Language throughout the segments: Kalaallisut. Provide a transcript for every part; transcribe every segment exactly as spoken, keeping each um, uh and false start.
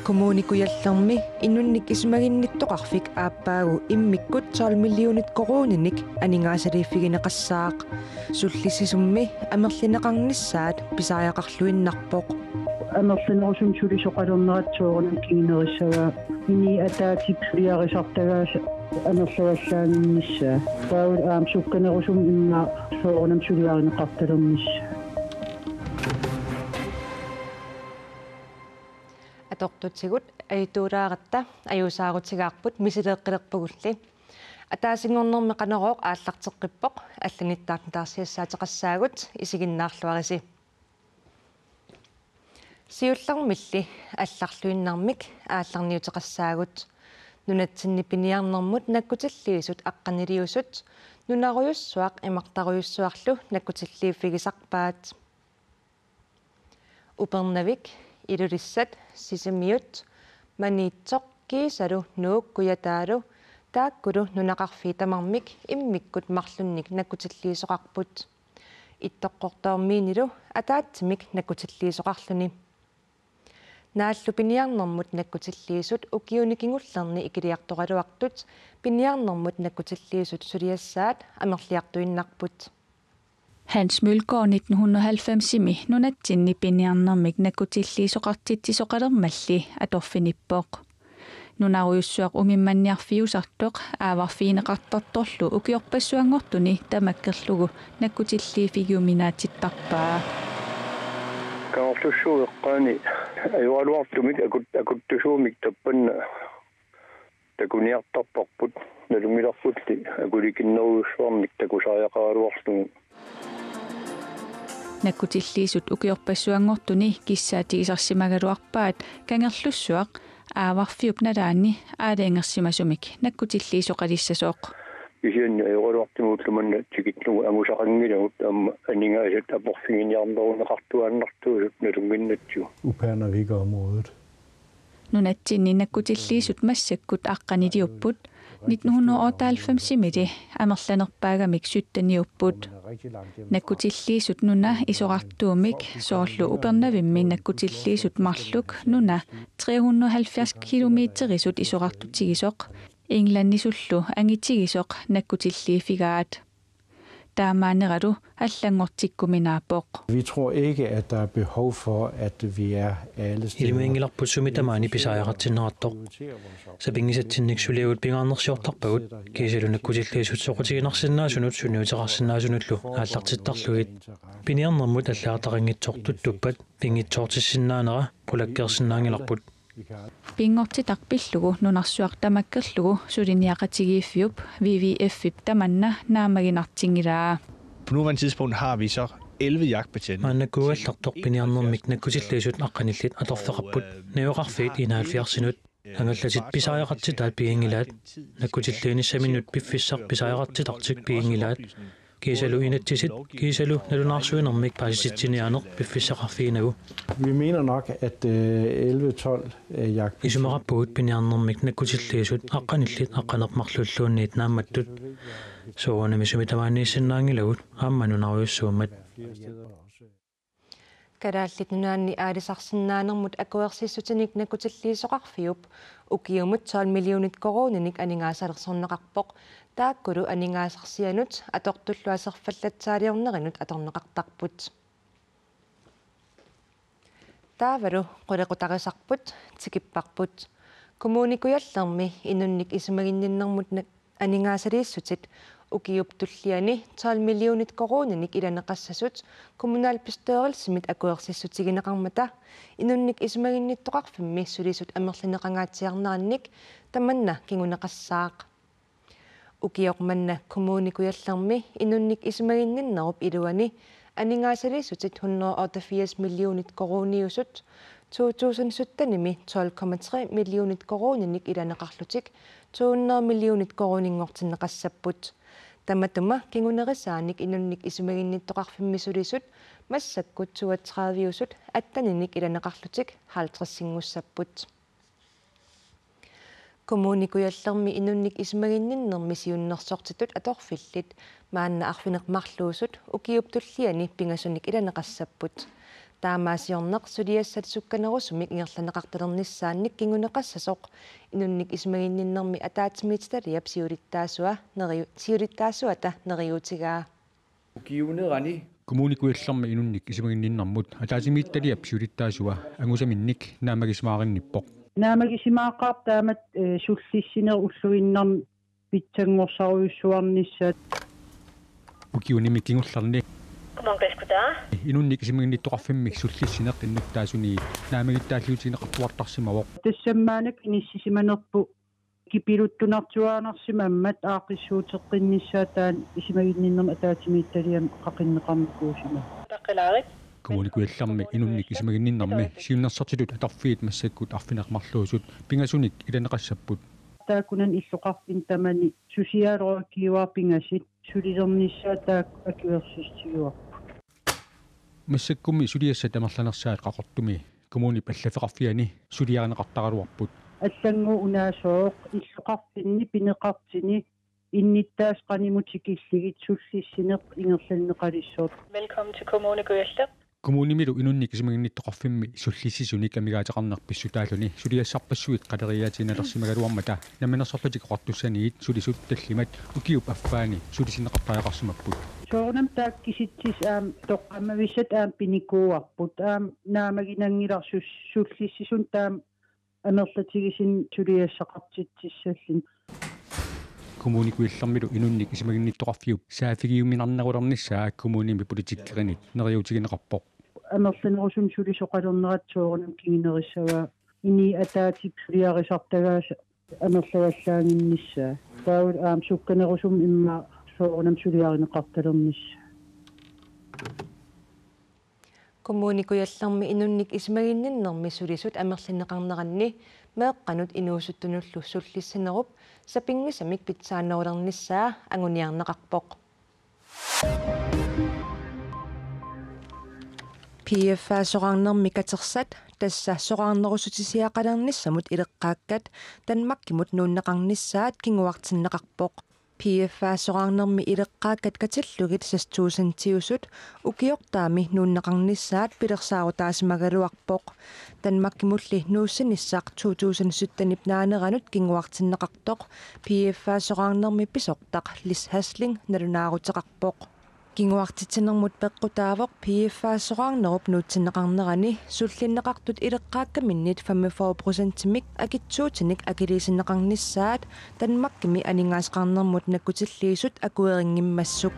Kommune Kujallermi inunnik isumaginnittoqarfik aappaagu immikkut tolv millionit koruuninik aningaasaliiffigineqassaaq. Sullissisummi amerlineqarnissaat pisariaqarluinnarpoq. Amerlanerusumik sulisoqalernerat soorunami kingunerissagaa. Inuit ataatsip suliarisartagaasa amerlavallaannginnissaa. Taavalu aamma sukkanerusumik immaqa soorunami suliarineqartalernissaa. Atortutigut ajutuulaaratta ajuusaarutigaarput misileeqqilerpugulli. Ataasinngornermi Qanorooq aallarteqqippoq, allanittaaq nutaarsiassaateqassaagut, isiginnaarluarisi. Siullermilli allarluinnarmik aallarniuteqassaagut. Nunatsinni piniarnermut nakkutilliisut aqqaniliusut nunarujussuaq imartarujussuarlu nakkutilliiffigisarpaat. Upernavik, Ilulissat, Sisimiut, Maniitsoq kiisalu Nuuk Kujataalu taakkulu nunaqarfiit tamarmik immikkut marlunnik nakkutilliisoqarput. Ittoqqortoormiinilu ataatsimik nakkutilliisoqarluni. Naallu piniarnermut nakkutilliisut ukiuni kingullerni ikiliartoraluartut piniarnermut nakkutilliisut suliassaat amerliartuinnarput. Hans Mølgaard nitten hundrede og halvfemsimi nunatsinni piniarnermik nakkutilliisoqartitsisoqalermalli atorfinippoq. Nunarujussuaq umimmanniarfiusartoq aavarfigineqartartorlu ukiorpassuanngortuni tamakkerlugu nakkutilliiffigiuminaatsittarpaa. Kangerlussuup eqqaani ajoraluartumik akut-, akuttusuumik tappanna takuniartarparput, nalunngilarpulli akulikinnerujussuarmik takusariaqaraluarlugu. Nakkutilliisut ukiorpassuanngortuni kissaatigisarsimagaluarpaat Kangerlussuaq aavarfiup nalaani aalajangersimasumik nakkutilliisoqalissasoq. Kisianni ajoraluartumik ulloq manna tikillugu angusaqanngilagut aamma aningaasat aporfiginiarneruneqartuaannartuusut nalunnginnatsigu. Upernavik-området. Nunatsinni nakkutilliisut massakkut aqqaniliupput, nitten hundrede og otteoghalvfemsimili amerlanerpaagamik sytteniupput. Nakkutilliisut nuna isorartuumik, soorlu Upernavimmi nakkutilliisut marluk nuna tre hundrede og halvfjerds kilometerisut isorartutigisoq, Englandisullu angitigisoq nakkutilliiffigaat. Taamaanneralu allanngortikkuminaappoq. Vi tror ikke, at der er behov for, at vi er alle steder. Ilumoorngilarput sumi tamaani pisariaqartinneqartoq. Sapinngisatsinnik suliagut pingaarnersiortarpagut, kiisalu nakkutilliisut soqutiginarsinnaasunut sunniuteqarsinnaasunullu aallartittarlugit. Piniarnermut allagartaqanngitsoq tuttuppat pinngitsoortissinnaanera qulakkeersinnaanngilarput. Pinngortitaq pillugu nunarsuaq tamakkerlugu suliniaqatigiiffiup W W F-ip tamanna naammaginartinngilaa. På nuværende tidspunkt har vi så elleve jagtbetjente. Maannakkuugallartoq piniarnermik nakkutilliisut aqqanillit atorfeqarput. Najugaqarfiit enoghalvfjerdsinut. Angallatit pisariaqartitaat piginngilaat. Nakkutilliinissaminnut piffissaq pisariaqartitartik piginngilaat. Kiisalu inatsisit, kiisalu nalunaarsuinermik paasititsiniaaneq piffissaqarfiginagu. Vi mener nok, at, øh, elleve tolv, øh, jagtbetjente. Isumaqarpugut piniarnermik nakkutilliisut aqqanillit aqqaneq-marlulluunniit naammattut. Soorunami sumi tamaaniissinnaanngilagut aamma nunarujussuummat. Kalaallit Nunaanni aalisarsinnaanermut akuersissutinik nakkutilliisoqarfiup ukiumut tolv millionit koruuninik aningaasalersorneqarpoq, taakkulu aningaasarsianut atortullu aserfallatsaaliornerinut atorneqartarput. Taavalu qulequtarisarput tikipparput. Kommune Kujallermi inunnik isumaginninnermut na-, aningaasaliissutit ukiup tulliani tolv millionit koruuninik ilaneqassasut kommunalbestyrelsimit akuersissutigineqarmata inunnik isumaginnittoqarfimmi sulisut amerlineqangaatsiarnerannik tamanna kinguneqassaaq. Ukioq manna Kommune Kujallermi inunnik isumaginninnerup iluani aningaasaliissutit hundrede og otteogfirs millionit koruuniusut to tusind syttenimi tolv komma tre millionit koruuninik ilaneqarlutik to hundrede millionit koruuninngortinneqassapput. Tamatuma kingunerisaanik inunnik isumaginnittoqarfimmi sulisut massakkut toogtrediveusut atteninik ilaneqarlutik halvtredsinngussapput. Kommune Kujallermi inunnik isumaginninnermi siunnersortitut atorfillit maanna arfineq-marluusut ukiup tulliani pingasunik ilaneqassapput. Taamaasiorneq suliassat sukkanerusumik ingerlanneqartalernissaannik kinguneqassasoq inunnik isumaginninnermi ataatsimiititaliap siulittaasua neriu-, siulittaasuata neriuutigaa. Ukiuunerani Kommune Kujallermi inunnik isumaginninnermut ataatsimiititaliap siulittaasua angusaminnik naammagisimaarinniippoq. Naammagisimaaqqaarput taamatut, eh, sullissineq ulluinnarni pitsanngorsarujussuarnissaat. Ukiunimi kingullerni Kommune Kujalleq. Inunnik isumaginnittoqarfimmi sullissineq innuttaasuni naammagittaalliutigineqartuartarsimavoq. Tassami maannakkut inissisimanerput kipiluttunartuaannarsimammat aaqqissuuteqqinnissaa taanna isumaginninnermi ataatsimiititaliami qaqinneqarnikuusimasoq. Taqqilaarit. Kommune Kujallermi inunnik isumaginninnermi siunnersortitut atorfiit massakkut arfineq-marluusut pingasunik ilaneqassapput. Taakkunani illoqarfinni tamani socialrådgiverit pingasut sulilernissaat taakku akuersissutigaarput. Massakkummi suliassat amerlanersaat Qaqortumi kommunip allaffeqarfiani suliarineqartaraluarput. Allannguup unaasooq illoqarfinni pineqartuni innuttaasut qanimut tikillugu sullissineq ingerlanneqalissaaq. Velkommen til Kommune Kujalleq. Kommunimilu inunnik isumaginnittoqarfimmi sullissisunik amigaateqarneq pissutaalluni suliassarpassuit qaleriiaatiinnarsimagaluarmata Namminersorlutik Oqartussaniit sulisut tallimat ukiup affaani sulisinneqartariaqarsimapput. Soorunami taakku kisitsisit aamma toqqammavissat aamma pinikuuarput. Aamma naammaginanngilarput sus-, sullissisuni taama amerlatigisunik suliassaqartitsissalluni. Kommune Kujallermilu inunnik isumaginnittoqarfiup saaffigiuminarnerulernissaa kommunimi politikerinit neriuutigineqarpoq. Amerlanerusunik sulisoqalernerata soorunami kingunerissavaa. Inuit ataatsip suliarisartagaasa amerlavallaannginnissaa. Taavalu aamma sukkanerusumik immaqa soorunami suliarineqartalernissaa. Kommune Kujallermi inunnik isumaginninnermi sulisut amerlineqarneranni meeqqanut inuusuttunullu sullissinerup sapinngisamik pitsaannerulernissaa anguniarneqarpoq. P F A soraarnermi katersat, tassa soraarnerussutisiaqalernissamut ileqqaakkat, Danmarkimut nuunneqarnissaat kinguartinneqarpoq. P F A soraarnermi ileqqaakkat katillugit seks tusindiusut ukiortaami nuunneqarnissaat pilersaarutaasimagaluarpoq. Danmarkimulli nuussinissaq to tusind syttenip naaneranut kinguartinneqartoq P F A soraarnermi pisortaq Lis Hasling nalunaaruteqarpoq. Kinguartitsinermut peqqutaavoq P F A soraarnerup nuutsinneqarnerani sullinneqartut ileqqaakkaminnit femogfyrre procentimik akitsuutinik akiliisinneqarnissaat Danmarkimi aningaasaqarnermut nakkutilliisut akuerinngimmassuk.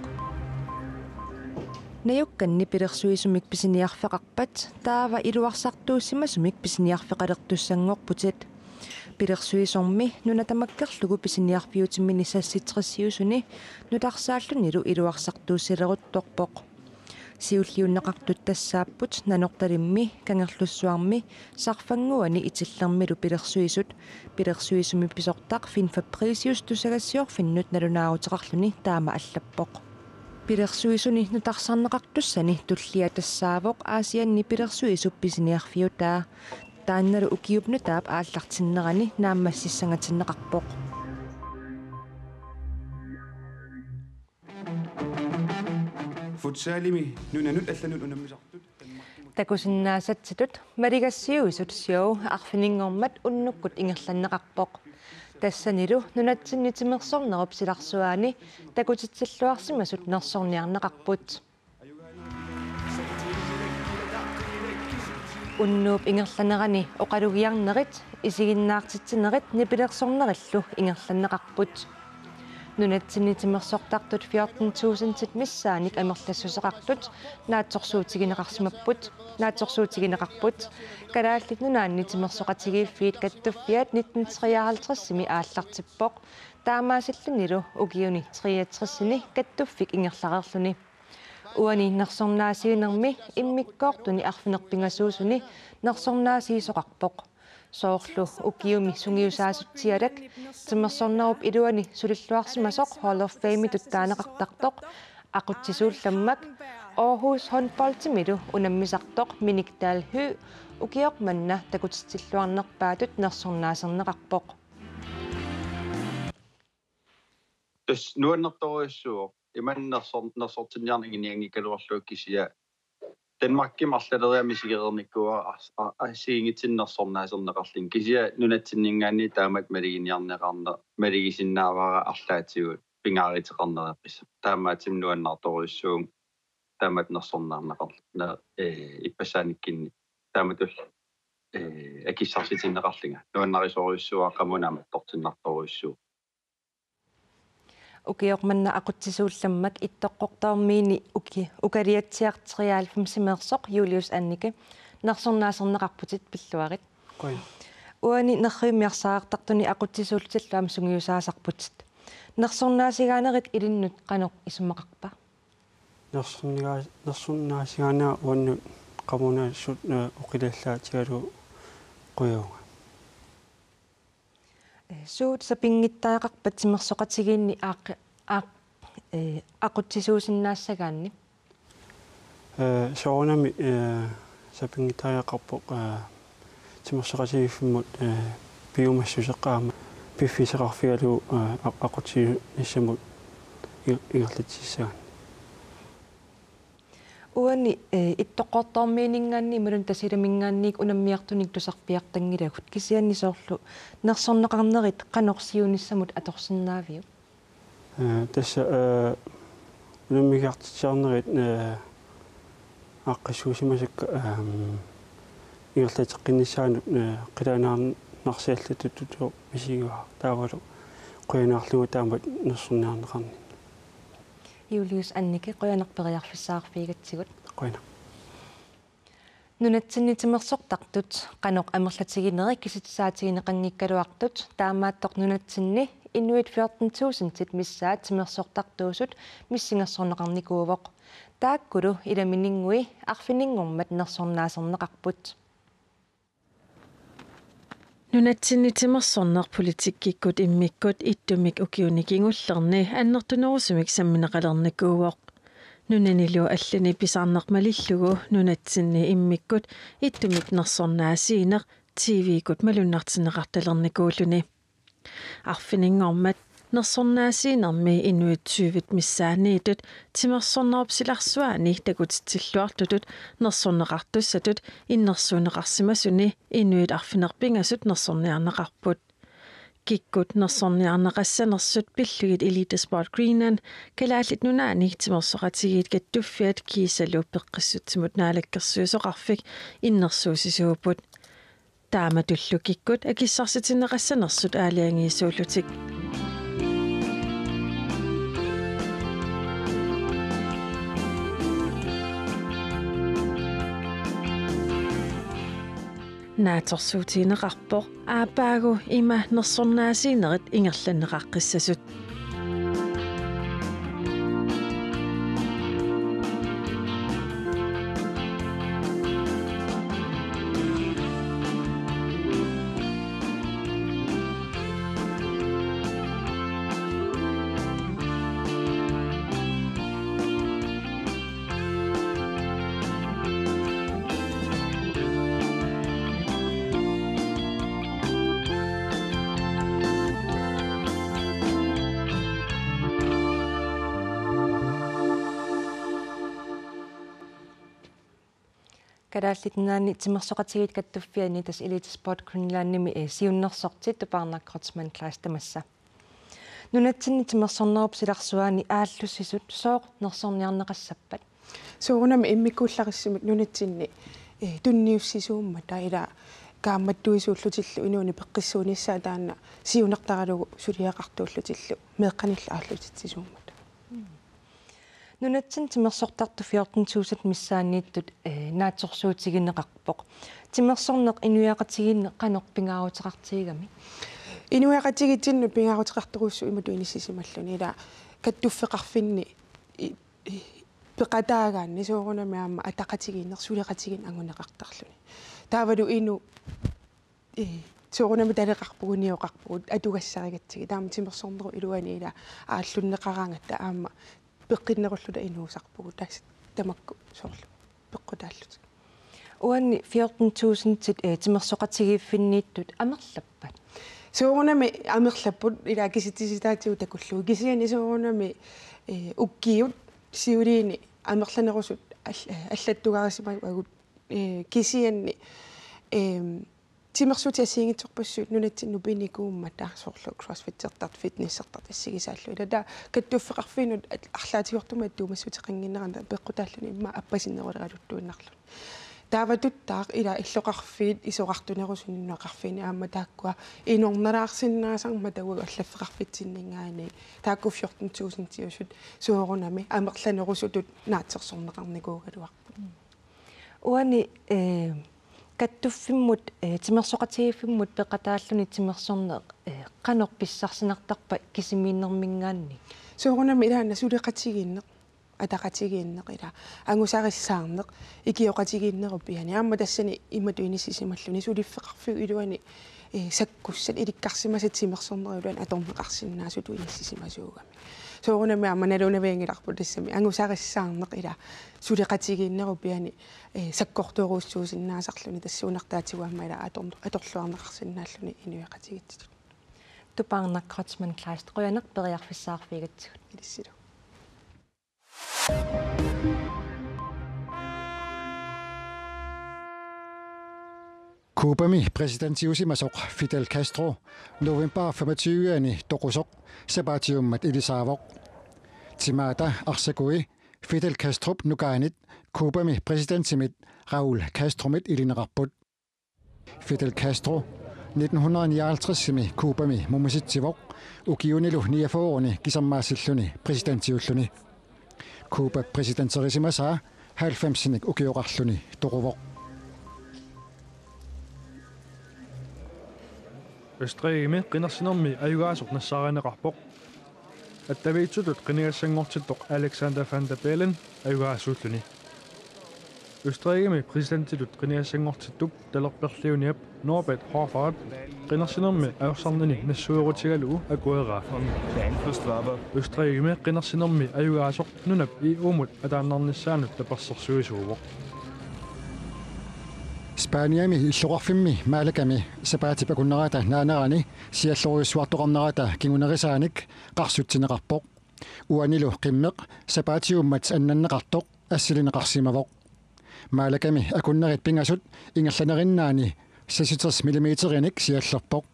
Najukkanni pilersuisumik pisiniarfeqarpat taava iluarsartuussimasumik pisiniarfeqalertussanngorputit. Pilersuisormi nuna tamakkerlugu pisiniarfiutimini seksogtresiusuni nutarsaallutillu iluarsartuussileruttorpoq. Siulliunneqartut tassaapput Nanortalimmi, Kangerlussuarmi, Sarfannguani Itillermilu pilersuisut. Pilersuisumi pisortaq Finn Fabricius tusagassiorfinnut nalunaaruteqarluni taama allappoq. Pilersuisuni nutarsarneqartussani tullia tassaavoq Aasianni pilersuisup pisiniarfiutaa. Taannalu ukiup nutaap aallartinnerani naammassissangatinneqarpoq. Futsalimi nunanut allanut unammisartut Danmarkimut. Takusinnaasatsitut maligassiuisut show arfininngormat unnukkut ingerlanneqarpoq. Tassanilu nunatsinni timersornerup silarsuaani takutitsilluarsimasut nersorniarneqarput. Unnuup ingerlanerani oqalugiarnerit, isiginnaartitsinerit nipilersornerillu ingerlanneqarput. Nunatsinni timersortartut fjorten tusindit missaannik amerlassuseqartut naatsorsuutigineqarsimapput, naatsorsuutigineqarput. Kalaallit Nunaanni Timersoqatigiiffiit Kattuffiat nitten treoghalvtredsimi aallartippoq. Taamaasillunilu ukiuni treogtresini kattuffik ingerlareerluni. Uani nersornaasiinermi immikkoortuni arfineq-pingasuusuni nersornaasiisoqarpoq. Soorlu ukiumi sungiusaasutsialak, timersornerup iluani sulilluarsimasoq Hall of Fametut taaneqartartoq, aqutsisuullammak Aarhus Håndboldimilu unammisartoq Minik Dahl Høegh ukioq manna takutitsilluarnerpaatut nersornaaserneqarpoq. Tassa nuannertorujussuuvoq. Imannak nersor-, nersortinniarneq angunianngikkaluarlugu kisianni Danmarkimi arlaleriarlunga misigereernikuuara as-, a-, assigiinngitsunik nersornaaserneqarluni. Kisianni nunatsinninngaanniit taamatut maluginiarneqarneq malugisinnaavara arlaatigut pingaaruteqarnereerpis. Taamaattumik nuannertorujussuuvunga taamatut nersorniarneqarlunga, ee, ippassaaniikkunni taamatullu, ee, akissarsitinneqarlunga. Nuannarisorujussuuara, qamuuna aamma attortinnartorujussuuvoq. Ukioq manna aqutsisuullammak Ittoqqortoormiini uki-, ukaliatsiaq treoghalvfemsimeersoq Julius Annike, nersornaaserneqarputit, pilluarit. Qujan. Uani nerrivimmi arsaartartuni aqutsisuullutillu aamma sungiusaasarputit. Nersornaasigaanerit ilinnut qanoq isumaqarpa? Nersorniga-, nersornaasigaanera uannut qamuuna sut, ee, oqilallaatigalugu qujavunga. Ee, suut sapinngittariaqarpat timersoqatigiinni aaqqi-, aaq-, ee, aqutsisuusinnaassagaanni? Ee, soorunami, ee, sapinngittariaqarpoq, ee, timersoqatigiiffimmut, ee, piumassuseq aamma piffissaqarfigalugu, ee, aq-, aqutsinissamut i-, ingerlatsissagaanni. Uani, ee, Ittoqqortoormiininngaanniit imaluunniit Tasiilaminngaanniit unammiartunik tusarfiartanngilagut, kisianni soorlu nersorneqarnerit qanoq siunissamut atorsinnaaviuk? Ee, tassa, ee, unammigiartitsiarnerit, ee, aaqqissuussimasakka, ehm, ingerlateqqinnissaannut, ee, qilanaarnarsiallatut tutuo misigivara. Taavalu qujanarlugu taamatut nersorniarneqarninni. Julius Annike, qujanaq periarfissaqarfigigatsigut. Qujanaq. Nunatsinni timersortartut qanoq amerlatigineri kisitsaatigineqanngikkaluartut, taamaattoq nunatsinni inuit fjorten tusindit missaat timersortartuusut missingersorneqarnikuuvoq. Taakkulu ilamininngui arfininngormat nersornaaserneqarput. Nunatsinni timersorneq politikkikkut immikkut ittumik ukiuni kingullerni annertunerusumik sammineqalernikuuvoq. Nunanilu allani pisarneq malillugu nunatsinni immikkut ittumik nersornaasiineq T V-kkut malunnartinneqartalernikuulluni. Arfininngormat nersornaasiinermi inuit tyvit missaanniittut timersornerup silarsuaani takutitsilluartutut nersorneqartussatut innersuunneqarsimasuni inuit arfineq-pingasut nersorniarneqarput. Kikkut nersorniarneqassanersut pillugit Elite Sport Greenland, Kalaallit Nunaanni Timersoqatigiit Kattuffiat kiisalu Peqqissutsimut Naalakkersuisoqarfik innersuussisuupput. Taamatullu kikkut akissarsitinneqassanersut aalajangiisuullutik. Naatsorsuutigineqarpoq aappaagu ima nersornaasiinerit ingerlanneqaqqissasut. Kalaallit Nunaanni Timersoqatigiit Kattuffianni, tassa Elite Sport Greenlandimi, ee, siunnersorti Tupaarnaq Kreutzmann Kleist tamassa. Nunatsinni timersornerup silarsuaani aallussisut sooq nersorniarneqassappat? Soorunami immikkuullarissamik nunatsinni, ee, tunniussisuummata, ila kaammattuisuullutillu inuuneq peqqissuunissaa taanna siunertaralugu suliaqartuullutillu meeqqanillu aallutitsisuummata. Nunatsinni timersortartut fjorten tusind missaanniittut, ee, naatsorsuutigineqarpoq. Timersorneq inuiaqatigiinni qanoq pingaaruteqartigigami? Inuiaqatigiitsinnut pingaaruteqartorujussuuvoq imatut inissisimalluni, ila kattuffeqarfinni i-, i-, peqataagaanni soorunami aamma ataqatigiinneq suleqatigiinneq anguneqartarluni. Taavalu inuk, ee, soorunami taleqarpugut, nioqarpugut, atugassarigatsigit. Taama timersornerup iluani ila aallunneqaraangatta aamma peqqinnerulluta inuusarpugut, tassa tamakku soorlu peqqutaallutik. Uani fjorten tusindit, ee, timersoqatigiiffinniittut amerlappat? Soorunami amerlapput, ila kisitsisitaatigut takullugu. Kisianni soorunami, eh, ukiut siuliini amerlanerusut all-, allattugaarisimagut, eh, kisianni, ehm, timersuutit assigiinngitsorpassuit nunatsinnut pinikuummata soorlu crossfittertartut fitnessertartut assigisaallu. Ila taava kattuffeqarfiinut at-, arlaatigoortumik attuumassuteqannginnerani peqqutaalluni immaqa appasinneruleraluttuinnarluni. Taavatuttaaq ila illoqarfiit isorartunerusuni nunaqarfiini aamma taakkua inornalaarsinnaasarmata uagut allaffeqarfitsinninngaanniit taakku fjorten tusindiusut soorunami amerlanerusutut naatsorsorneqarnikuugaluarput. Uani, eh, kattuffimmut, eh, timersoqatigiiffimmut peqataalluni timersorneq, eh, qanoq pissarsinartarpa kisimiinnerminngaanniit? Soorunami ilaanni suleqatigiinneq, ataqatigiinneq ila, angusarissaarneq, ikioqatigiinnerup piani. Aamma tassani imatut inissisimalluni suliffeqarfiup iluani, eh, sakkussat ilikkarsimasat timersornerup iluani atorneqarsinnaasutut inissisimasuugami. Soorunami aamma nalunavianngilarput tassami angusarissaarneq ila suleqatigiinnerup piani, eh, sakkortoorujussuusinnaasarluni tassuunartaatigut aamma ila ator-, atorluarneqarsinnaalluni inuiaqatigiittutut. Tupaarnaq Kreutzmann Kleist, qujanaq periarfissaqarfigigatsigut. Ilissilu. Cubami præsidentiusimasoq Fidel Castro november femogtyve-ani toqusoq sapaatiummat ilisaavoq. Timaata arsakui Fidel Castrop nukaanit Cubami præsidentimit Raúl Castromit ilineqarput. Fidel Castro nitten hundrede nioghalvtreds-imi Cubami mumisitsivoq ukiunilu niogfyrre-ni kisermaassilluni præsidentiulluni. Cubap præsidenterisimasaa halvfemsinik ukioqarluni toquvoq. Østrigimi qinersinermi ajugaasoq nassaarineqarpoq. Attaviitsutut qinigassanngortittoq Alexander Van der Bellen ajugaasuulluni. Østrigimi præsidentitut qinigassanngortittup talerperliuniap Norbert Hoferip qinersinermi ajorsarnini nassuerutigalugu akueraa. Østrigimi qinersinermi ajugaasoq nunap E U-mut ataannarnissaanut tapersersuisuuvoq. Spaniami illoqarfimmi Malagami sapaatip akunnerata naanerani siallorujussuartoqarnerata kingunerisaanik qarsutsineqarpoq. Uanilu qimmeq sapaatiummat annanneqartoq assilineqarsimavoq. Malagami akunnerit pingasut ingerlanerinnaani seksogtres millimeterinik siallerpoq.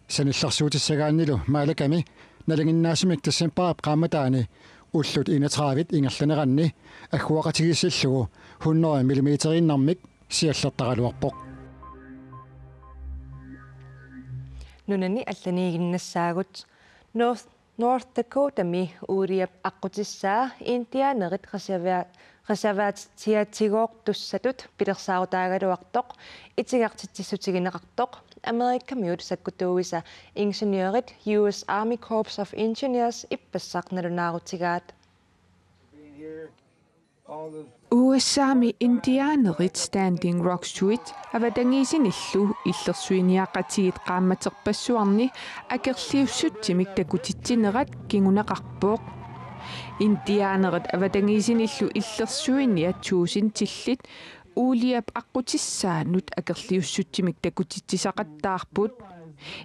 Sanillersuutissagaannilu Malagami nalinginnaasumik decembarip qaammataani ullut enogtredive ingerlaneranni agguaqatigiissillugu hundrede millimeteriinnarmik siallertaraluarpoq. Nunani allaniiginnassaagut. North, North Dakotami uuliap aqqutissaa indianerit reserva-, reservaatiatigoortussatut pilersaarutaagaluartoq itigartitsissutigineqartoq Amerikamiut sakkutuuisa ingeniørit U S Army Corps of Engineers ippassaq nalunaarutigaat. U S A-mi indianerit Standing Rock-suit avatangiisinillu illersuiniaqatigiit qaammaterpassuarni akerliussutsimik takutitsinerat kinguneqarpoq. Indianerit avatangiisinillu illersuiniat tuusintillit uuliap aqqutissaanut akerliussutsimik takutitsisaqattaarput.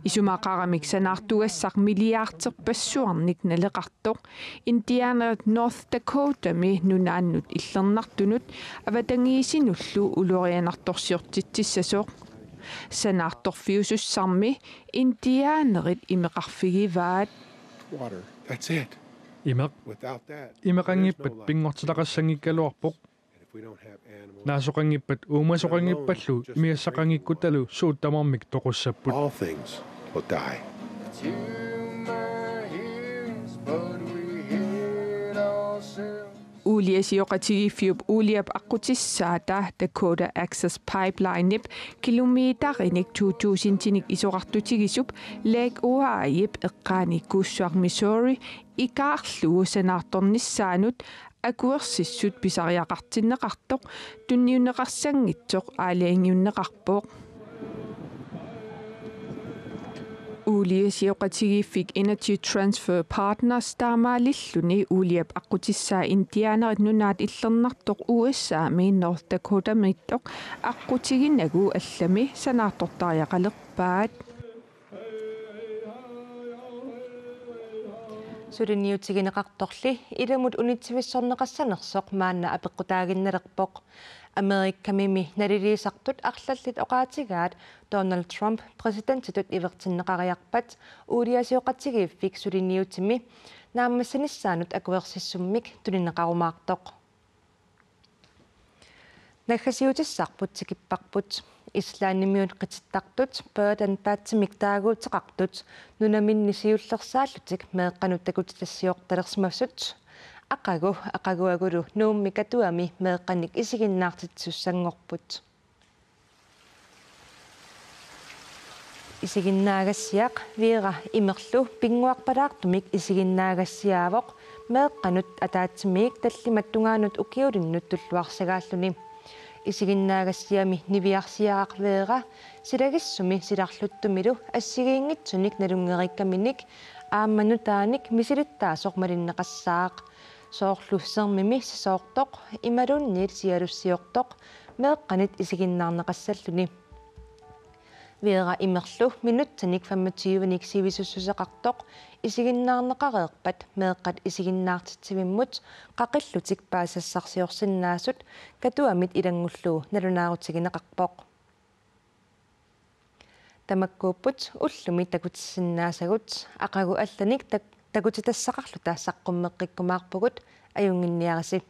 Isumaqaramik sanaartugassaq milliarderpassuarnik naleqartoq indianerit North Dakotami nunaannut illernartunut avatangiisinullu ulorianartorsiortitsissasoq. Sanaartorfiusussarmi indianerit imeqarfigivaat. Water. That's it. Imeq. Without that, imeqanngippat there's no life. Pinngortitaqassanngikkaluarpoq. Naasoqanngippat uumasoqanngippallu imigassaqanngikkuttalu suut tamarmik toqussapput. All things will die. Uuliasioqatigiiffiup uuliap aqqutissaata Dakota Access Pipelinep kilometerinik to tusindinik isorartutigisup Lake Ohiop eqqaani Goossack, Missouri ikaarlugu sanaartornissaanut akuersissut pisariaqartinneqartoq tunniunneqassanngitsoq aalajangiunneqarpoq. Uuliasioqatigiiffik Energy Transfer Partners taamaalilluni uuliap aqqutissaa indianerit nunaat illernartoq U S A-mi North Dakotamiittoq aqqutiginagu allami sanaartortariaqalerpaat. Suliniutigineqartorli ilumut unitsivissorneqassanersoq maanna apeqqutaaginnalerpoq. Amerikkamimi naliliisartut arlallit oqaatigaat Donald Trump præsidentitut ivertinneqariarpat uuliasioqatigiiffik suliniutimi naammassinissaanut akuersissummik tunineqarumaartoq. Naggasiutissarput tikipparput. Islandimiut qitittartut Bø-, Bødanbatimik taaguuteqartut nunaminni siullersaallutik meeqqanut takutitassiortalersimasut. Aqagu aqaguagulu Nuummi Katuami meeqqanik isiginnaartitsisussanngorput. Isiginnaagassiaq Vera Imerlu pinnguarpalaartumik isiginnaagassiaavoq meeqqanut ataatsimiit tallimat tungaanut ukiulinnut tulluarsagaalluni. Isiginnaagassiami niviarsiaraq Vera silagissumi silarluttumilu assigiinngitsunik nalunngeriikkaminik aamma nutaanik misilittaasoq malinneqassaaq. Soorlu sermimi sisoortoq imaluunniit sialussiortoq meeqqanit isiginnaarneqassalluni. Vera Imerlu minutsinik femogtyvenik sivisussuseqartoq isiginnaarneqareerpat meeqqat isiginnaartitsivimmut qaqillutik paasisassarsiorsinnaasut Katuamit ilanngullugu nalunaarutigineqarpoq. Tamakkuupput ullumi takutissinnaasagut. Aqagu allanik tak-, takutitassaqarluta saqqummeqqikkumaarpugut, ajunnginniarisi.